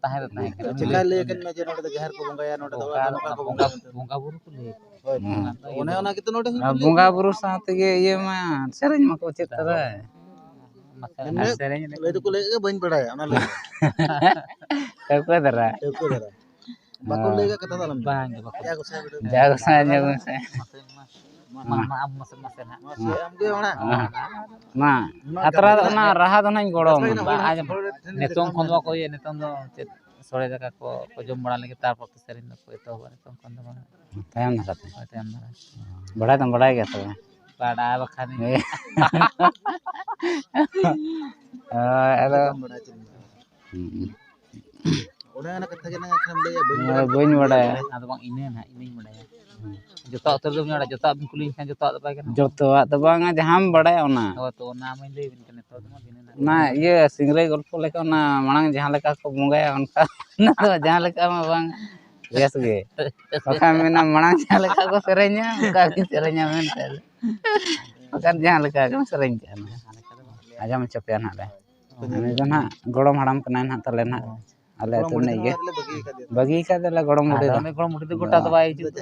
ᱛᱟᱦᱮᱸ ᱫᱚ ᱛᱟᱦᱮᱸ ᱠᱟᱱᱟ᱾ ᱪᱮᱠᱟᱭ ᱞᱟᱹᱭ ᱟᱠᱟᱫ ᱢᱮᱭᱟ ᱡᱮ ᱱᱚᱰᱮ ᱫᱚ ᱡᱟᱦᱮᱨ ᱠᱚ ᱵᱚᱸᱜᱟᱭᱟ, ᱱᱚᱰᱮ ᱫᱚ ᱵᱚᱸᱜᱟ, ᱱᱚᱝᱠᱟ ᱠᱚ ᱵᱚᱸᱜᱟ, ᱵᱚᱸᱜᱟ ᱵᱚᱸᱜᱟ ᱵᱩᱨᱩ ᱠᱚ ᱞᱟᱹᱭ ᱟᱠᱟᱫ᱾ ᱦᱳᱭ᱾ ᱚᱱᱟ ᱫᱚ ᱤᱭᱟᱹ ᱵᱚᱸᱜᱟ ᱵᱩᱨᱩ ᱥᱟᱶ ᱛᱮᱜᱮ ᱤᱭᱟᱹ ᱢᱟ ᱥᱮᱨᱮᱧ ᱢᱟᱠᱚ ᱪᱮᱫ ᱛᱚᱨᱟᱭ᱾ ᱢᱟᱥᱮ ᱮᱢᱱᱤ ᱥᱮᱨᱮᱧ ᱞᱟᱹᱭ ᱫᱚᱠᱚ ᱞᱟᱹᱭ ᱮᱫ ᱜᱮ, ᱵᱟᱹᱧ ᱵᱟᱲᱟᱭᱟ ᱚᱱᱟ ᱞᱟᱹᱭ᱾ ᱴᱷᱟᱹᱣᱠᱟᱹ ᱫᱷᱟᱨᱟ᱾ ᱴᱷᱟᱹᱣᱠᱟᱹ ᱫᱷᱟᱨᱟ᱾ ᱵᱟᱠᱚ ᱞᱟᱹᱭ ᱟᱠᱟᱫ ᱠᱟᱛᱷᱟ ᱫᱚ ᱟᱞᱚᱢ ᱞᱟᱹᱭᱟ᱾ ᱵᱟᱝ ᱜᱮ, ᱵᱟᱠᱚ ᱡᱟ ᱞᱟᱹᱭ ᱜᱚᱸᱥᱟᱭ ᱟᱠᱟᱫᱟ᱾ ᱧᱮᱞ ᱢᱮᱥᱮ᱾ ᱢᱟᱥᱮ, ᱢᱟ, ᱢᱟ, ᱢᱟ, ᱟᱢ ᱢᱟᱥᱮ, ᱢᱟᱥᱮ ᱱᱟᱦᱟᱜ᱾ ᱢᱟᱥᱮ, ᱟᱢ ᱜᱮ ᱢᱟᱲᱟᱝ᱾ ᱢᱟ, ᱢᱟ, ᱟᱛᱨᱟ ᱫᱚ ᱚᱱᱟ ᱨᱟᱦᱟ ᱫᱚ ᱱᱟᱦᱟᱜ ᱤᱧ ᱜᱚᱲᱚ ᱟᱢᱟ᱾ ᱟᱸᱡᱚᱢ ᱢᱮ᱾ ᱱᱤᱛᱚᱝ ᱠᱷᱚᱱ ᱫᱚ ᱵᱟᱠᱚ ᱤᱭᱟᱹ, ᱱᱤᱛᱚᱝ ᱫᱚ ᱪᱮᱫ ᱥᱚᱲᱮ ᱫᱟᱠᱟ ᱠᱚ, ᱠᱚ ᱡᱚᱢ ᱵᱟᱲᱟ ᱞᱮᱱᱜᱮ, ᱛᱟᱨᱯᱚᱨ ᱛᱮ ᱥᱮᱨᱮᱧ ᱫᱚᱠᱚ ᱮᱛᱚᱦᱚᱵᱟ᱾ ᱱᱤᱛᱚᱝ ᱠᱷᱚᱱ ᱫᱚ ᱵᱟᱝ᱾ ᱛᱟᱭᱚᱢ ᱫᱷᱟᱨᱟ ᱛᱮ᱾ ᱦᱳᱭ, ᱛᱟᱭᱚᱢ ᱫᱷᱟᱨᱟ᱾ ᱵᱟᱲᱟᱭ ᱫᱚᱢ ᱵᱟᱲᱟᱭ ᱜᱮᱭᱟ ᱛᱚᱵᱮ? ᱵᱟᱲᱟᱭ ᱵᱟᱠᱷᱟᱱ᱾ ᱦᱳᱭ, ᱟᱫᱚ ᱵᱟᱲᱟᱭ ᱪᱮᱫ ᱮᱢ ᱵᱟᱲᱟᱭᱟ? ᱚᱱᱮ ᱚᱱᱟ ᱠᱟᱛᱷᱟ ᱜᱮ ᱱᱟᱜ ᱠᱷᱟᱱ ᱞᱟᱹᱭᱟ, ᱵᱟᱹᱧ ᱦᱳᱭ, ᱵᱟᱲᱟᱭᱟ᱾ ᱵᱟᱹᱧ ᱵᱟᱲᱟᱭᱟ᱾ ᱟᱫᱚ ᱵᱟᱝ, ᱤᱱᱟᱹ ᱱᱟᱜ ᱤᱧᱤᱧ ᱵᱟᱲᱟᱭᱟ᱾ ᱡᱚᱛᱚᱣᱟᱜ ᱩᱛᱟᱹᱨ ᱫᱚ ᱵᱟᱹᱧ ᱵᱟᱲᱟᱭᱟ, ᱡᱚᱛᱚᱣᱟᱜ ᱵᱤᱱ ᱠᱩᱞᱤᱧ ᱠᱷᱟᱱ ᱡᱚᱛᱚᱣᱟᱜ ᱫᱚ ᱵᱟᱭ ᱜᱟᱱᱚᱜᱼᱟ᱾ ᱡᱚᱛᱚᱣᱟᱜ ᱫᱚ ᱵᱟᱝᱟ, ᱡᱟᱦᱟᱸᱢ ᱵᱟᱲᱟᱭᱟ ᱚᱱᱟ᱾ ᱦᱳᱭ, ᱛᱚ ᱚᱱᱟ ᱢᱟᱧ ᱞᱟᱹᱭ ᱟᱵᱤᱱ ᱠᱟᱱᱟ, ᱱᱤᱛᱚᱜ ᱫᱚ ᱢᱟ ᱵᱷᱤᱱᱟᱹ ᱱᱟᱜ᱾ ᱚᱱᱟ ᱤᱭᱟᱹ ᱥᱤᱝᱨᱟᱹᱭ ᱜᱚᱞᱯᱚ ᱞᱮᱠᱟ, ᱚᱱᱟ ᱢᱟᱲᱟᱝ ᱡᱟᱦᱟᱸ ᱞᱮᱠᱟ ᱠᱚ ᱵᱚᱸᱜᱟᱭᱟ, ᱚᱱᱠᱟ ᱚᱱᱟ ᱫᱚ ᱡᱟᱦᱟᱸ ᱞᱮᱠᱟ ᱢᱟ ᱵᱟᱝ, ᱵᱮᱥ ᱜᱮ᱾ ᱵᱟᱠᱷᱟᱱ ᱢᱮᱱᱟ, ᱢᱟᱲᱟᱝ ᱡᱟᱦᱟᱸ ᱞᱮᱠᱟ ᱠᱚ ᱥᱮᱨᱮᱧᱟ, ᱚᱱᱠᱟ ᱜᱤᱧ ᱥᱮᱨᱮᱧᱟ ᱢᱮᱱᱛᱮ᱾ ᱵᱟᱠᱷᱟᱱ ᱡᱟᱦᱟᱸ ᱞᱮᱠᱟ ᱜᱮᱢ ᱥᱮᱨᱮᱧ ᱠᱟᱜᱼᱟ, ᱟᱸᱡᱚᱢ ᱦᱚᱪᱚ ᱯᱮᱭᱟ ᱱᱟᱦᱟᱜ ᱞᱮ᱾ ᱩᱱᱤ ᱫᱚ ᱱᱟᱦᱟᱜ ᱜᱚᱲᱚᱢ ᱦᱟᱲᱟᱢ ᱠᱟᱱᱟᱭ ᱱᱟᱦᱟᱜ ᱛᱟᱞᱮ ᱱᱟᱦᱟᱜ᱾ ᱟᱞᱮ ᱟᱹᱛᱩ ᱨᱤᱱᱤᱡ ᱜᱮ᱾ ᱵᱟᱹᱜᱤ ᱠᱟᱫ ᱞᱮ ᱜᱚᱲᱚᱢ ᱵᱩᱰᱷᱤ ᱫᱚ᱾ ᱟᱫᱚ ᱩᱱᱤ ᱜᱚᱲᱚᱢ ᱵᱩᱰᱷᱤ ᱫᱚ ᱜᱚᱴᱟ ᱫᱚ ᱵᱟᱭ ᱦᱤᱡᱩᱜ ᱫᱚ᱾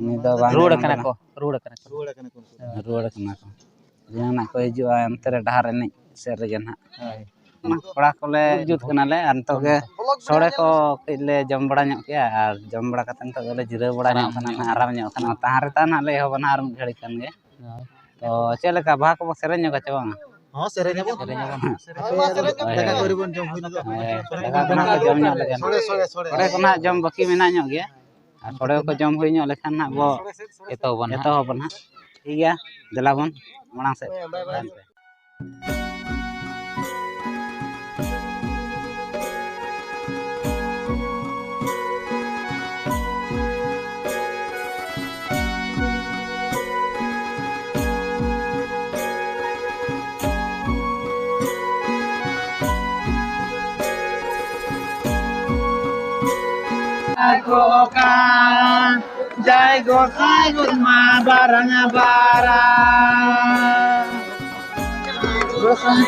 ᱩᱱᱤ ᱫᱚ ᱵᱟᱝ ᱨᱩᱣᱟᱹᱲ ᱠᱟᱱᱟ ᱠᱚ, ᱨᱩᱣᱟᱹᱲ ᱠᱟᱱᱟ ᱠᱚ᱾ ᱨᱩᱣᱟᱹᱲ ᱠᱟᱱᱟ ᱠᱚ᱾ ᱡᱟᱦᱟᱱᱟᱜ ᱠᱚ ᱦᱤᱡᱩᱜᱼᱟ, ᱚᱱᱛᱮ ᱨᱮ ᱰᱟᱦᱟᱨ ᱮᱱᱮᱡ ᱥᱮᱫ ᱨᱮᱜᱮ ᱱᱟᱦᱟᱜ᱾ ᱦᱳᱭ᱾ ᱚᱱᱟ ᱠᱚᱲᱟ ᱠᱚᱞᱮ ᱡᱩᱛ ᱠᱟᱱᱟᱞᱮ, ᱟᱨ ᱱᱤᱛᱚᱜ ᱜᱮ ᱥᱚᱲᱮ ᱠᱚ ᱠᱟᱹᱡ ᱞᱮ ᱡᱚᱢ ᱵᱟᱲᱟ ᱧᱚᱜ ᱠᱮᱜᱼᱟ, ᱟᱨ ᱡᱚᱢ ᱵᱟᱲᱟ ᱠᱟᱛᱮ ᱱᱤᱛᱚᱜ ᱫᱚᱞᱮ ᱡᱤᱨᱟᱹᱣ ᱵᱟᱲᱟ ᱧᱚᱜ ᱠᱟᱱᱟ, ᱟᱨᱟᱢ ᱧᱚᱜ ᱠᱟᱱᱟ᱾ ᱛᱟᱦᱟᱸ ᱨᱮ ᱛᱟᱦᱟᱸ ᱱᱟᱦᱟᱜ ᱞᱮ ᱮᱦᱚᱵᱟ ᱱᱟᱦᱟᱜ ᱟᱨ ᱢᱤᱫ ᱜᱷᱟᱹᱲᱤᱡ ᱠᱷᱟᱱ ᱜᱮ᱾ ᱦᱳᱭ᱾ ᱛᱚ ᱪᱮᱫ ᱞᱮᱠᱟ, ᱵᱟᱦᱟ ᱠᱚᱵᱚ ᱥᱮᱨᱮᱧ ᱧᱚᱜᱟ ᱪᱮ ᱵᱟᱝᱟ? ᱦᱚᱸ, ᱥᱮᱨᱮᱧ ᱟᱵᱚᱱ᱾ ᱥᱮᱨᱮᱧ ᱟᱵᱚᱱ᱾ ᱦᱳᱭ, ᱦᱳᱭ᱾ ᱟᱹᱣᱨᱤ ᱵᱚᱱ ᱡᱚᱢ ᱦᱩᱭ ᱧᱚᱜᱟ᱾ ᱦᱳᱭ, ᱫᱟᱠᱟ ᱠᱚ ᱱᱟᱦᱟᱜ ᱠᱚ ᱡᱚᱢ ᱧᱚᱜ ᱞᱮᱜᱮ᱾ ᱥᱚᱲᱮ, ᱥᱚᱲᱮ, ᱥᱚᱲᱮ᱾ ᱥᱚᱲᱮ ᱠᱚ ᱱᱟᱦᱟᱜ ᱡᱚᱢ ᱵᱟᱹᱠᱤ ᱢᱮᱱᱟᱜ ᱧᱚᱜ ᱜᱮᱭᱟ᱾ ᱟᱨ ᱥᱚᱲᱮ ᱠᱚ ᱡᱚᱢ ᱦᱩᱭ ᱧᱚᱜ ᱞᱮᱠᱷᱟᱱ ᱱᱟᱦᱟᱜ ᱵᱚ ᱮᱛᱚᱦᱚᱵ ᱟᱵᱚᱱ ᱱᱟᱦᱟᱜ᱾ ᱮᱛᱚᱦᱚᱵ ᱟᱵᱚᱱ ᱱᱟᱦᱟᱜ᱾ ᱴᱷᱤᱠ ᱜᱮᱭᱟ, ᱫᱮᱞᱟ ᱵᱚᱱ ᱢᱟᱲᱟᱝ ᱥᱮᱫ᱾ ᱦᱳᱭ, ᱵᱟᱭ, ᱵᱟᱭ᱾ ᱛᱟᱦᱮᱱ ᱯᱮ᱾ ᱠᱚ ᱠᱟᱱ, ᱡᱟᱭ ᱜᱚᱸᱥᱟᱭ ᱜᱩᱨᱢᱟ ᱵᱟᱨᱟᱝ ᱵᱟᱨᱟ᱾ ᱜᱚᱸᱥᱟᱭ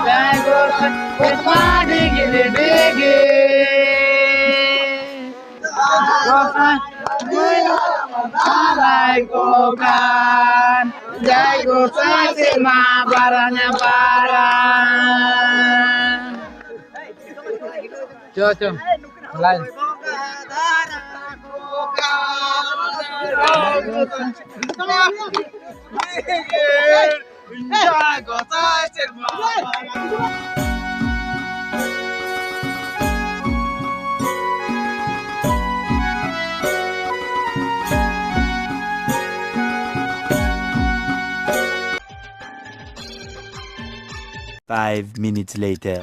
ᱡᱟᱭ ᱜᱚᱸᱥᱟᱭ ᱜᱩᱨᱢᱟ ᱰᱤᱜᱤ ᱰᱤᱜᱤ᱾ ᱜᱚᱸᱥᱟᱭ ᱵᱟᱨᱟᱭ ᱠᱚ ᱠᱟᱱ, ᱡᱟᱭ ᱜᱚᱸᱥᱟᱭ ᱥᱮᱨᱢᱟ ᱵᱟᱨᱟᱝ ᱵᱟᱨᱟᱝ᱾ ᱪᱚ, ᱪᱚ, ᱞᱟᱭᱤᱱ᱾ Five minutes later.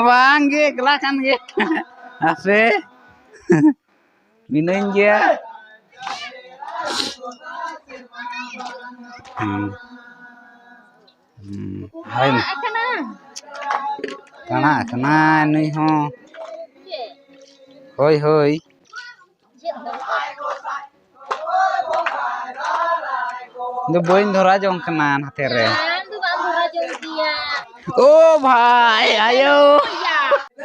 ᱵᱟᱝ ᱜᱮ, ᱮᱠᱞᱟ ᱠᱟᱱ ᱜᱮ᱾ ᱦᱟᱥᱮ᱾ ᱢᱤᱱᱟᱹᱧ ᱜᱮᱭᱟ᱾ ᱦᱩᱸ᱾ ᱦᱩᱸ᱾ ᱦᱳᱭ᱾ ᱠᱟᱬᱟᱜ ᱠᱟᱱᱟᱭ ᱱᱩᱭ ᱦᱚᱸ᱾ ᱦᱳᱭ, ᱦᱳᱭ᱾ ᱤᱧ ᱫᱚ ᱵᱟᱹᱧ ᱫᱷᱚᱨᱟ ᱡᱚᱝ ᱠᱟᱱᱟ ᱱᱟᱛᱮ ᱨᱮ᱾ ᱟᱢ ᱫᱚ ᱵᱟᱢ ᱫᱷᱚᱨᱟ ᱡᱚᱝ ᱜᱮᱭᱟ᱾ ᱳ ᱵᱷᱟᱭ, ᱟᱭᱳ᱾ ᱤᱭᱟ᱾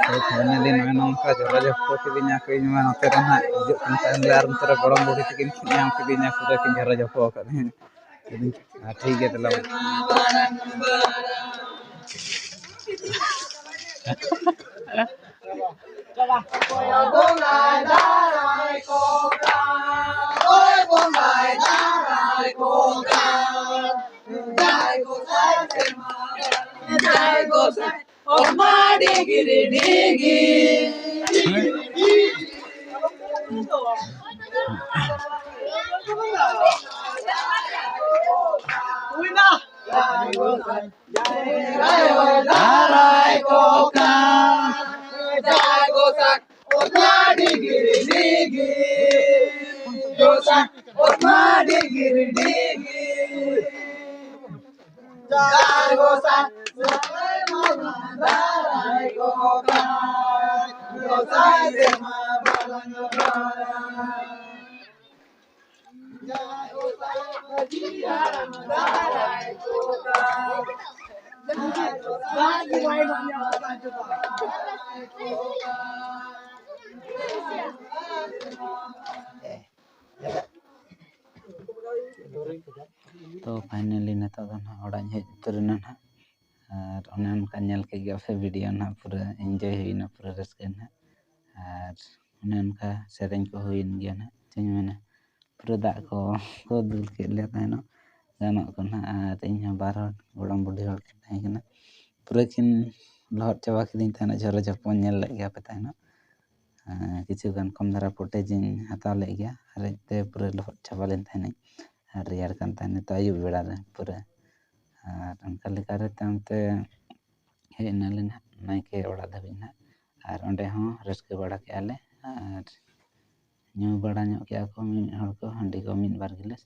ᱛᱚ finally ᱱᱚᱜᱼᱚᱭ ᱱᱚᱝᱠᱟ ᱡᱷᱚᱨᱟ ᱡᱷᱚᱯᱚ ᱠᱤᱫᱤᱧᱟ ᱠᱚ, ᱤᱧ ᱢᱟ ᱱᱚᱛᱮ ᱨᱮ ᱱᱟᱦᱟᱜ ᱦᱤᱡᱩᱜ ᱠᱟᱱ ᱛᱟᱦᱮᱱ ᱞᱮ, ᱟᱨ ᱱᱚᱛᱮ ᱨᱮ ᱜᱚᱲᱚᱢ ᱵᱩᱰᱷᱤ ᱛᱟᱹᱠᱤᱱ ᱠᱤᱱ ᱧᱟᱢ ᱠᱤᱫᱤᱧᱟ, ᱯᱩᱨᱟᱹ ᱠᱤᱱ ᱡᱷᱚᱨᱟ ᱡᱷᱚᱯᱚ ᱟᱠᱟᱫᱤᱧᱟ᱾ ᱟᱨ ᱴᱷᱤᱠ ᱜᱮᱭᱟ, ᱛᱟᱦᱞᱮ᱾ ᱫᱟᱨᱟᱭ ᱠᱚ ᱠᱟᱱ ᱡᱟᱭ ᱜᱚᱸᱥᱟᱭ ᱚᱛᱟ ᱰᱤᱜᱤᱨ ᱰᱤᱜᱤᱨ, ᱜᱚᱸᱥᱟᱭ ᱚᱛᱟ ᱰᱤᱜᱤᱨ ᱰᱤᱜᱤᱨ, ᱡᱟᱭ ᱜᱚᱸᱥᱟᱭ ᱫᱟᱨᱟᱭ ᱠᱚ ᱠᱟᱱ, ᱜᱚᱸᱥᱟᱭ ᱥᱮᱨᱢᱟ ᱵᱟᱞᱟᱝ ᱵᱟᱲᱟᱭ᱾ ᱛᱚ finally ᱱᱤᱛᱚᱜ ᱫᱚ ᱱᱟᱦᱟᱜ ᱚᱲᱟᱜ ᱤᱧ ᱦᱮᱡ ᱩᱛᱟᱹᱨ ᱮᱱᱟ ᱱᱟᱦᱟᱜ᱾ ᱟᱨ ᱚᱱᱮ ᱚᱱᱠᱟ ᱧᱮᱞ ᱠᱮᱫ ᱜᱮᱭᱟ ᱯᱮ video ᱱᱟᱦᱟᱜ, ᱯᱩᱨᱟᱹ enjoy ᱦᱩᱭᱱᱟ, ᱯᱩᱨᱟᱹ ᱨᱟᱹᱥᱠᱟᱹ ᱱᱟᱦᱟᱜ᱾ ᱟᱨ ᱚᱱᱮ ᱚᱱᱠᱟ ᱥᱮᱨᱮᱧ ᱠᱚ ᱦᱩᱭᱮᱱ ᱜᱮᱭᱟ ᱱᱟᱦᱟᱜ, ᱪᱮᱫ ᱤᱧ ᱢᱮᱱᱟ, ᱯᱩᱨᱟᱹ ᱫᱟᱜ ᱠᱚ ᱠᱚ ᱫᱩᱞ ᱠᱮᱫ ᱞᱮᱭᱟ ᱛᱟᱦᱮᱱᱚᱜ, ᱜᱟᱱᱚᱜ ᱠᱚ ᱱᱟᱦᱟᱜ᱾ ᱟᱨ ᱤᱧ ᱦᱚᱸ ᱵᱟᱨ ᱦᱚᱲ ᱜᱚᱲᱚᱢ ᱵᱩᱰᱷᱤ ᱦᱚᱲ ᱠᱤᱱ ᱛᱟᱦᱮᱸ ᱠᱟᱱᱟ, ᱯᱩᱨᱟᱹ ᱠᱤᱱ ᱞᱚᱦᱚᱫ ᱪᱟᱵᱟ ᱠᱤᱫᱤᱧ ᱛᱟᱦᱮᱱᱟ, ᱡᱷᱚᱨᱚ ᱡᱷᱚᱯᱚ ᱧᱮᱞ ᱞᱮᱫ ᱜᱮᱭᱟ ᱯᱮ ᱛᱟᱦᱮᱱᱚᱜ᱾ ᱟᱨ ᱠᱤᱪᱷᱩ ᱜᱟᱱ ᱠᱚᱢ ᱫᱷᱟᱨᱟ footage ᱤᱧ ᱦᱟᱛᱟᱣ ᱞᱮᱫ ᱜᱮᱭᱟ, ᱟᱨᱮᱡ ᱛᱮ ᱯᱩᱨᱟᱹ ᱞᱚᱦᱚᱫ ᱪᱟᱵᱟ ᱞᱮᱱ ᱛᱟᱦᱮᱱᱟᱹᱧ᱾ ᱟᱨ ᱨᱮᱭᱟᱲ ᱠᱟᱱ ᱛᱟᱦᱮᱱ ᱱᱤᱛᱚᱜ ᱟᱹᱭᱩᱵ ᱵᱮᱲᱟ ᱨᱮ ᱯᱩᱨᱟᱹ᱾ ᱟᱨ ᱚᱱᱠᱟ ᱞᱮᱠᱟᱨᱮ ᱛᱟᱭᱚᱢ ᱛᱮ ᱦᱮᱡ ᱮᱱᱟᱞᱮ ᱱᱟᱦᱟᱜ ᱱᱟᱭᱠᱮ ᱚᱲᱟᱜ ᱫᱷᱟᱹᱵᱤᱡ ᱱᱟᱦᱟᱜ᱾ ᱟᱨ ᱚᱸᱰᱮ ᱦᱚᱸ ᱨᱟᱹᱥᱠᱟᱹ ᱵᱟᱲᱟ ᱠᱮᱜᱼᱟ ᱞᱮ᱾ ᱟᱨ ᱧᱩ ᱵᱟᱲᱟ ᱧᱚᱜ ᱠᱮᱜᱼᱟ ᱠᱚ ᱢᱤᱢᱤᱫ ᱦᱚᱲ ᱠᱚ ᱦᱟᱺᱰᱤ ᱠᱚ ᱢᱤᱫ ᱵᱟᱨ ᱜᱤᱞᱟᱹᱥ᱾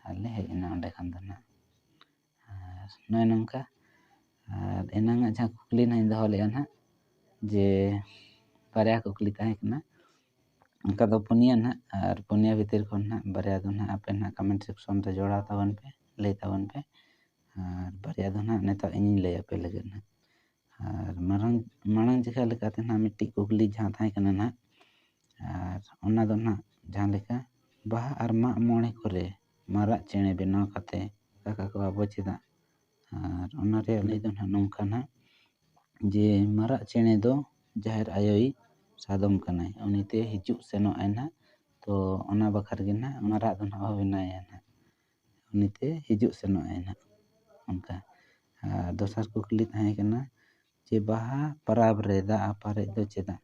ᱟᱨ ᱞᱮ ᱦᱮᱡ ᱮᱱᱟ ᱚᱸᱰᱮ ᱠᱷᱚᱱ ᱫᱚ ᱱᱟᱦᱟᱜ᱾ ᱟᱨ ᱱᱚᱜᱼᱚᱭ ᱱᱚᱝᱠᱟ᱾ ᱟᱨ ᱮᱱᱟᱝᱟᱜ ᱡᱟᱦᱟᱸ ᱠᱩᱠᱞᱤ ᱱᱟᱦᱟᱜ ᱤᱧ ᱫᱚᱦᱚ ᱞᱮᱫᱼᱟ ᱱᱟᱦᱟᱜ, ᱡᱮ ᱵᱟᱨᱭᱟ ᱠᱩᱠᱞᱤ ᱛᱟᱦᱮᱸ ᱠᱟᱱᱟ, ᱚᱱᱠᱟ ᱫᱚ ᱯᱩᱱᱭᱟᱹ ᱱᱟᱦᱟᱜ᱾ ᱟᱨ ᱯᱩᱱᱭᱟᱹ ᱵᱷᱤᱛᱤᱨ ᱠᱷᱚᱱ ᱱᱟᱦᱟᱜ ᱵᱟᱨᱭᱟ ᱫᱚ ᱱᱟᱦᱟᱜ ᱟᱯᱮ ᱱᱟᱦᱟᱜ comment section ᱨᱮ ᱡᱚᱲᱟᱣ ᱛᱟᱵᱚᱱ ᱯᱮ, ᱞᱟᱹᱭ ᱛᱟᱵᱚᱱ ᱯᱮ᱾ ᱟᱨ ᱵᱟᱨᱭᱟ ᱫᱚ ᱱᱟᱦᱟᱜ ᱱᱤᱛᱚᱜ ᱤᱧᱤᱧ ᱞᱟᱹᱭ ᱟᱯᱮ ᱞᱟᱹᱜᱤᱫ ᱱᱟᱦᱟᱜ᱾ ᱟᱨ ᱢᱟᱲᱟᱝ ᱢᱟᱲᱟᱝ ᱡᱮᱠᱷᱟ ᱞᱮᱠᱟᱛᱮ ᱱᱟᱦᱟᱜ ᱢᱤᱫᱴᱤᱡ ᱠᱩᱠᱞᱤ ᱡᱟᱦᱟᱸ ᱛᱟᱦᱮᱸ ᱠᱟᱱᱟ ᱱᱟᱦᱟᱜ, ᱟᱨ ᱚᱱᱟ ᱫᱚ ᱱᱟᱦᱟᱜ ᱡᱟᱦᱟᱸ ᱞᱮᱠᱟ ᱵᱟᱦᱟ ᱟᱨ ᱢᱟᱜ ᱢᱚᱬᱮ ᱠᱚᱨᱮ ᱢᱟᱨᱟᱜ ᱪᱮᱬᱮ ᱵᱮᱱᱟᱣ ᱠᱟᱛᱮ ᱠᱟᱠᱟ ᱠᱚ ᱟᱵᱚ ᱪᱮᱫᱟᱜ? ᱟᱨ ᱚᱱᱟ ᱨᱮᱭᱟᱜ ᱞᱟᱹᱭ ᱫᱚ ᱱᱟᱦᱟᱜ ᱱᱚᱝᱠᱟ ᱱᱟᱦᱟᱜ, ᱡᱮ ᱢᱟᱨᱟᱜ ᱪᱮᱬᱮ ᱫᱚ ᱡᱟᱦᱮᱨ ᱟᱭᱳᱭᱤᱡ ᱥᱟᱫᱚᱢ ᱠᱟᱱᱟᱭ, ᱩᱱᱤᱛᱮ ᱦᱤᱡᱩᱜ ᱥᱮᱱᱚᱜ ᱟᱭ ᱱᱟᱦᱟᱜ᱾ ᱛᱚ ᱚᱱᱟ ᱵᱟᱠᱷᱨᱟ ᱜᱮ ᱱᱟᱦᱟᱜ ᱢᱟᱨᱟᱜ ᱫᱚ ᱱᱟᱦᱟᱜ ᱦᱚᱦᱚ ᱵᱮᱱᱟᱣᱮᱭᱟ ᱱᱟᱦᱟᱜ, ᱩᱱᱤᱛᱮ ᱦᱤᱡᱩᱜ ᱥᱮᱱᱚᱜ ᱟᱭ ᱱᱟᱦᱟᱜ᱾ ᱚᱱᱠᱟ᱾ ᱟᱨ ᱫᱚᱥᱟᱨ ᱠᱩᱠᱞᱤ ᱛᱟᱦᱮᱸ ᱠᱟᱱᱟ ᱡᱮ ᱵᱟᱦᱟ ᱯᱚᱨᱚᱵᱽ ᱨᱮ ᱫᱟᱜ ᱟᱯᱟᱨᱮᱡ ᱫᱚ ᱪᱮᱫᱟᱜ?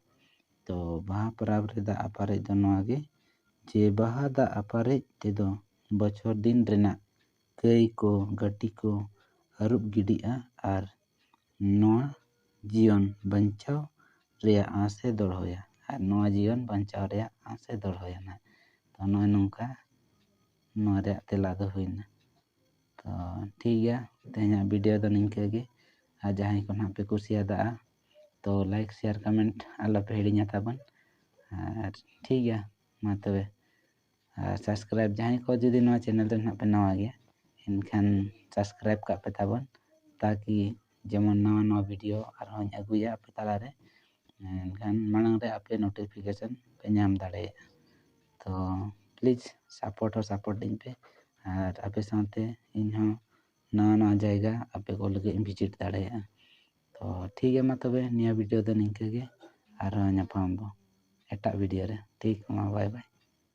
ᱛᱚ ᱵᱟᱦᱟ ᱯᱚᱨᱚᱵᱽ ᱨᱮ ᱫᱟᱜ ᱟᱯᱟᱨᱮᱡ ᱫᱚ ᱱᱚᱣᱟ ᱜᱮ, ᱡᱮ ᱵᱟᱦᱟ ᱫᱟᱜ ᱟᱯᱟᱨᱮᱡ ᱛᱮᱫᱚ ᱵᱚᱪᱷᱚᱨ ᱫᱤᱱ ᱨᱮᱱᱟᱜ ᱠᱟᱹᱭ ᱠᱚ ᱜᱟᱹᱴᱤ ᱠᱚ ᱟᱹᱨᱩᱵ ᱜᱤᱰᱤᱜᱼᱟ ᱟᱨ ᱱᱚᱣᱟ ᱡᱤᱭᱚᱱ ᱵᱟᱧᱪᱟᱣ ᱨᱮᱭᱟᱜ ᱟᱸᱥ ᱮ ᱫᱚᱲᱦᱚᱭᱟ, ᱟᱨ ᱱᱚᱣᱟ ᱡᱤᱭᱚᱱ ᱵᱟᱧᱪᱟᱣ ᱨᱮᱭᱟᱜ ᱟᱸᱥ ᱮ ᱫᱚᱲᱦᱚᱭᱟ ᱱᱟᱦᱟᱜ᱾ ᱛᱚ ᱱᱚᱜᱼᱚᱭ ᱱᱚᱝᱠᱟ ᱱᱚᱣᱟ ᱨᱮᱭᱟᱜ ᱛᱮᱞᱟ ᱫᱚ ᱦᱩᱭᱱᱟ᱾ ᱛᱚ ᱴᱷᱤᱠ ᱜᱮᱭᱟ, ᱛᱮᱦᱮᱧᱟᱜ video ᱫᱚ ᱱᱤᱝᱠᱟᱹ ᱜᱮ᱾ ᱟᱨ ᱡᱟᱦᱟᱸᱭ ᱠᱚ ᱱᱟᱦᱟᱜ ᱯᱮ ᱠᱩᱥᱤᱭᱟᱫᱟ, ᱛᱚ like, share, comment ᱟᱞᱚ ᱯᱮ ᱦᱤᱲᱤᱧᱟ ᱛᱟᱵᱚᱱ᱾ ᱟᱨ ᱴᱷᱤᱠ ᱜᱮᱭᱟ, ᱢᱟ ᱛᱚᱵᱮ᱾ ᱟᱨ subscribe, ᱡᱟᱦᱟᱸᱭ ᱠᱚ ᱡᱩᱫᱤ ᱱᱚᱣᱟ channel ᱨᱮ ᱱᱟᱦᱟᱜ ᱯᱮ ᱱᱟᱣᱟ ᱜᱮᱭᱟ, ᱮᱱᱠᱷᱟᱱ subscribe ᱠᱟᱜ ᱯᱮ ᱛᱟᱵᱚᱱ, ᱛᱟᱠᱤ ᱡᱮᱢᱚᱱ ᱱᱟᱣᱟ ᱱᱟᱣᱟ video ᱟᱨᱦᱚᱸᱧ ᱟᱹᱜᱩᱭᱟ ᱟᱯᱮ ᱛᱟᱞᱟᱨᱮ, ᱮᱱᱠᱷᱟᱱ ᱢᱟᱲᱟᱝ ᱨᱮ ᱟᱯᱮ notification ᱯᱮ ᱧᱟᱢ ᱫᱟᱲᱮᱭᱟᱜᱼᱟ᱾ ᱛᱚ please support ᱦᱚᱸ support ᱤᱧ ᱯᱮ, ᱟᱨ ᱟᱯᱮ ᱥᱟᱶᱛᱮ ᱤᱧ ᱦᱚᱸ ᱱᱟᱣᱟ ᱱᱟᱣᱟ ᱡᱟᱭᱜᱟ ᱟᱯᱮ ᱠᱚ ᱞᱟᱹᱜᱤᱫ ᱤᱧ ᱵᱷᱤᱡᱤᱴ ᱫᱟᱲᱮᱭᱟᱜᱼᱟ᱾ ᱛᱚ ᱴᱷᱤᱠ ᱜᱮᱭᱟ, ᱢᱟ ᱛᱚᱵᱮ ᱱᱤᱭᱟᱹ ᱵᱷᱤᱰᱤᱭᱳ ᱫᱚ ᱱᱤᱝᱠᱟᱹ ᱜᱮ, ᱟᱨᱦᱚᱸ ᱧᱟᱯᱟᱢ ᱟᱵᱚ ᱮᱴᱟᱜ ᱵᱷᱤᱰᱤᱭᱳ ᱨᱮ᱾ ᱴᱷᱤᱠ, ᱢᱟ ᱵᱟᱭ ᱵᱟᱭ᱾